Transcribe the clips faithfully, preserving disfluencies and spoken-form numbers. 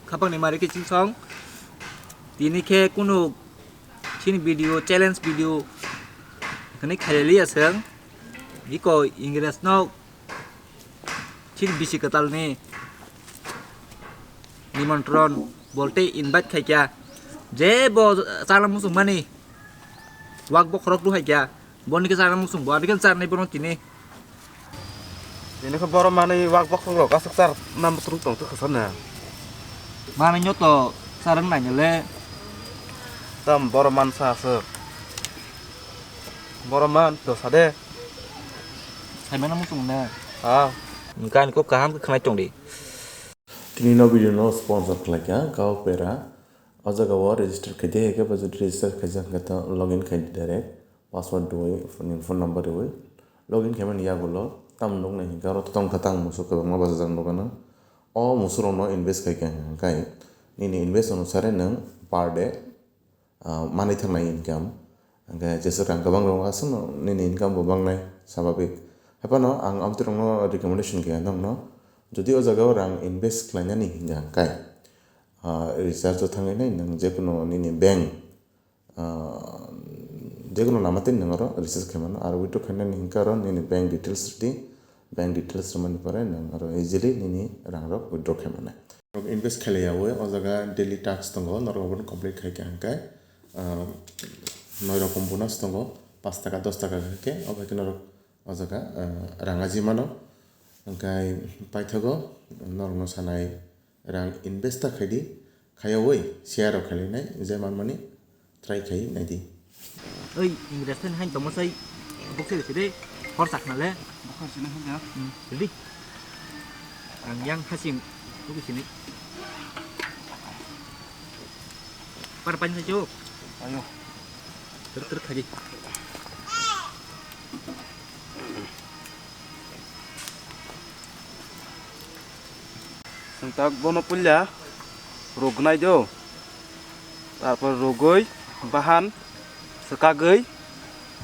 Khapang ni mari kiching song. Tini khe kunu chini video, challenge video hwnwi khailaiya chwng. Iko Ingres no chini bisi kwtal ni nimontron bolte invite khaikya. Je bo chana muchung mani wak bokhorok tu haikya. Boni khe chana muchung bo, abikhe charnai bono tini. Ini khe borok manwi wak bokhorok aswk char nam tung tong twi khasana. Manwi nyo to charwng nainale. Tam borok man sa aswk. Borok man to sade. Saimano muchung na. Ah. Gani kok kaham khe khnai tong di. Tini no video no sponsor khlaikha Kau Pera. O jaga o register khaide, hake ba jodi register khaijak hwnkhe to login khai di direct. Password rwui, nini phone number rwui login khaimani yagulo tamo nuknai hinkhe oro tongkha tang musuk kwbangma bachajak nukgano. O musurokno invest khaikha hinkhe nini invest onusare nwng per day, ah, manwi thangni income. Hinkhe jesa rang kwbang rwngma aswkno nini income bo bangnai swababik. Haiphano ang amtwirokno recommendation khe nokno, jodi o jagao rang invest khlainani hinkhe, ah, recharge o thangwi nai nwng jekunu nini bank ah, jekunu lama tei nwng oro recharge khaimano, aro withdraw khainani hinkhe aro nini bank details rwdi, bank details rwmani pore nwng aro easily nini rangrok withdraw khaimanai. Norok invest khailaiyaui o jaga daily task tongo, norok abono complete khaikha hinkhe, ah, noi rokom bonus tongo, pash taka, dos taka khe, obo hai khe norok o jaga, ah, rang aji mano. Hinkhe paithago norokno sanai, rang invest ta khaidi, khaiyaui share rok khailainai, je manmani try khai naidi. Oi, Ingres ten hain tongma sai, bokse de side, hor sakna le. Bokse sini hain ya. Hmm, ready? Ang yang hasing, bokse sini. Par pan sa jo. Ayo. Ter ter khaidi. Chwng tak bono puila rugnai do. Tarpor rugwi bahan swkagwi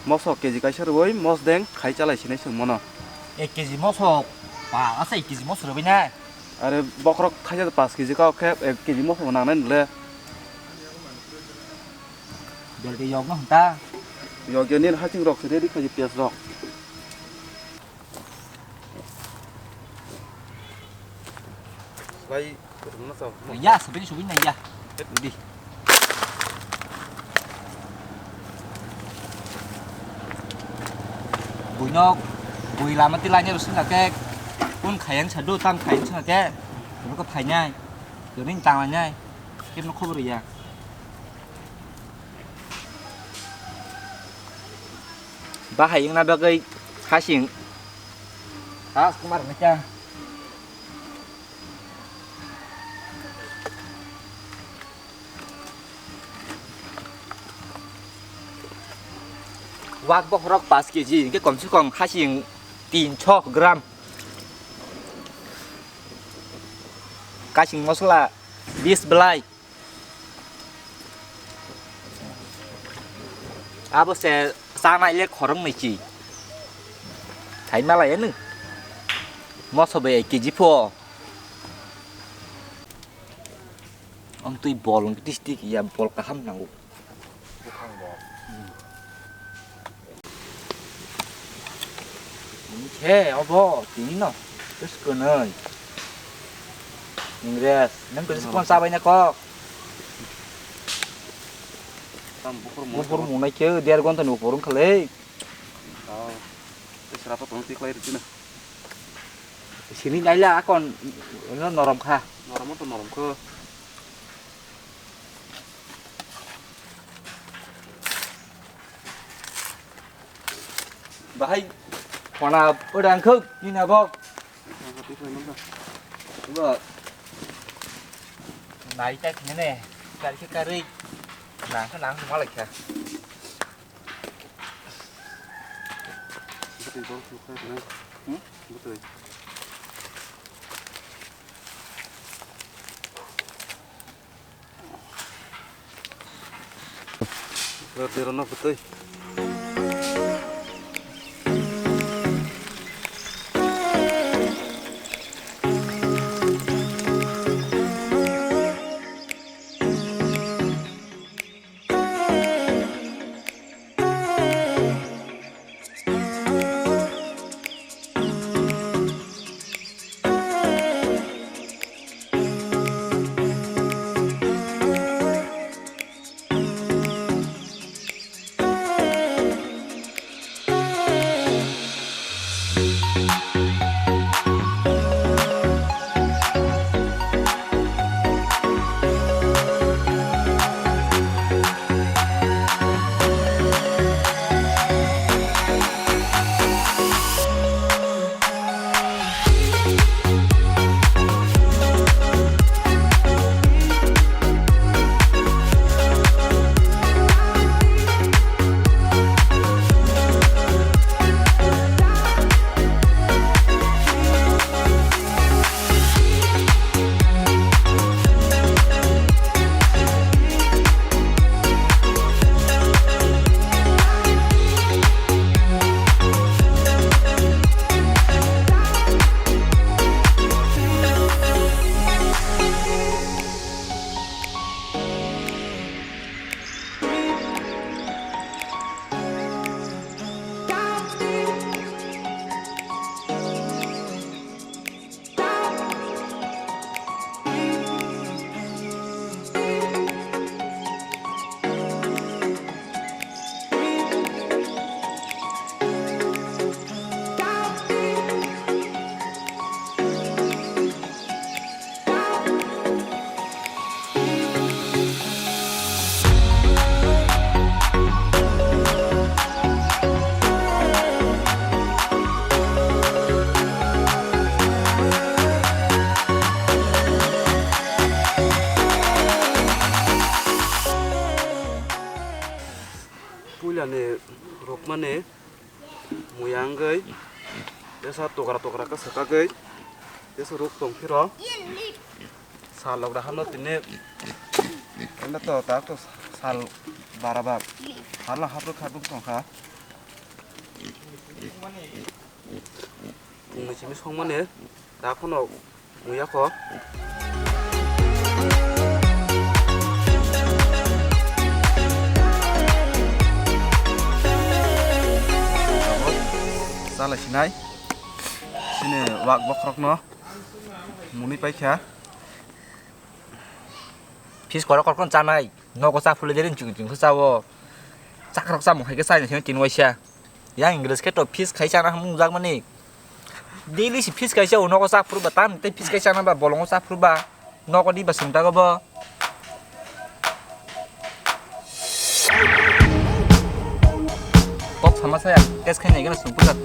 mosok K G kaisa rwui mosdeng khai chalai sinai chwng mono. Ek K G mosok? Ba, asa ek K G mosok rwui nai? Are bokhorok khaisa paanch K G kha khe ek K G mosok nangnai nole. Belke yokno hwnta. Yokya nini haching rok se ready khaji piyaj rok. Bai, rwngno chao. Ya, sabini subini nai ya. Di. Buino, bui lama ti lainai rwsing khe, kun khayang sadu, tam khayang sing khe, buko phainai. Tini tang lainai. Kemno khobor ya. Bahai wngna bagwi hasing. Rajkumar hwnwi kha. Wak bokhorok paanch K G hwnkhe komse kom hasing tinsho gram. Kasing mosla bis belai. Abo se chanai le khoroknwi chi. Thai malai nung. Moso bai ek K G pho. Ang twi bol wng twi twi ya bol kaham nango. Buphang bol. Hmm. Ini khe obo tini no. Terus kunui. Ingres, nang kesi pon sabai na kok. Tam bukur mo. Bukur mo na khe der gonta ni bukur wng kha le. Oh. Tei sera pa tong twi khlai rwchina. Sini naila akon no norom kha. Norom to norom kho. Bahai khona odang khuk nina bo. Bo nai ta khine ne kar khe karwi nang khe nang ma lai kha. Bwtwi bol khe khai rwna. Hmm? Bwtwi. Bwtwi rwna bwtwi. Ani rukmani muya wngwi tesa tokra tokra khe swkagwi tesa ruk tong phiro sal rok raharno tini eno to tak to sal bara ba hala hapro kha duk tong kha. Chini songmani da phano muya kho. Chala sinai. Chini wak bokhorokno muni paikha. Fish korok korok chanai. Nogo cha phulwi deri chwng chwng khe chao. Chakrok chamung hai khe chaina sino tin waisa. Yang English khe to fish khai chana hamung jak mani. Daily si fish khai chao, nogo cha phuru ba tam tei fish khai chana ba bolongo cha phuru ba. Nogo di ba sung dago bo. Kok sama saya, test khai nai gana sung puja.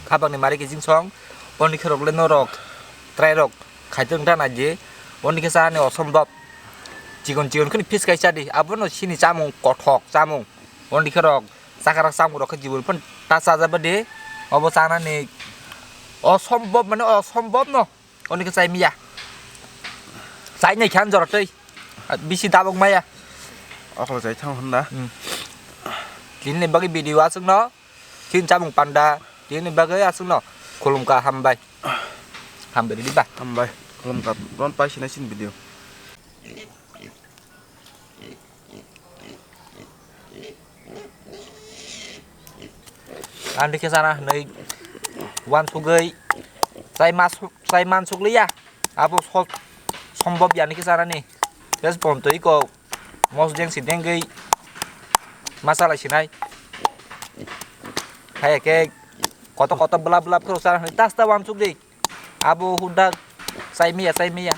Khabangni mari kijing song, oni khe rok le norok, try rok, khaitwng ta naidi, oni khe chani osombhob. Chikon chikon kheno fish khai chadi, abono chini chamung kothok chamung. Oni khe rok, chakrak chamung rok khe jibon phano ta chajaba de, obo chanani osombhob mane osombhob no. Oni khe chai miya. Chai nai khan jora tei. Bisi dabok maya. Okolo chai thang hwnda. Hmm. Tini ni bagwi video aswk no. Tini chamung panda. Tini ni bagwi aswk no. Khulumkha hambai. Hambai ridi ba. Hambai. Khulumkha. Ron pai sinai sin video. Ani khe chana hwnwi uansugwi chai mas-, chai mansukliya. Abo so-, sombhob ya ani khe chanani. Just pontwi kok mosdeng si dengwi ma chalai sinai. Hai khe koto koto bwla bwla phuru chana hwnwi tasta uansukdi. Abo hudak chai miya, chai miya.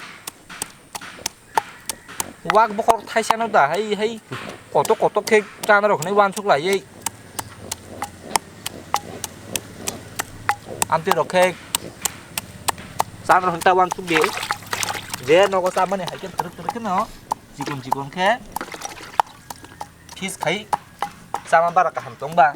Wak bokhorok thaisa no da, hai, hai. Koto, koto khe chana rok hinwi uansuk lai, ei. Amtwi rok khe chana rok hinwi ta uansuk di. Je nogo chamani hai khe twrwk twrwk khe no. Chikon, chikon khe. Fish khai chama bara kaham tong ba.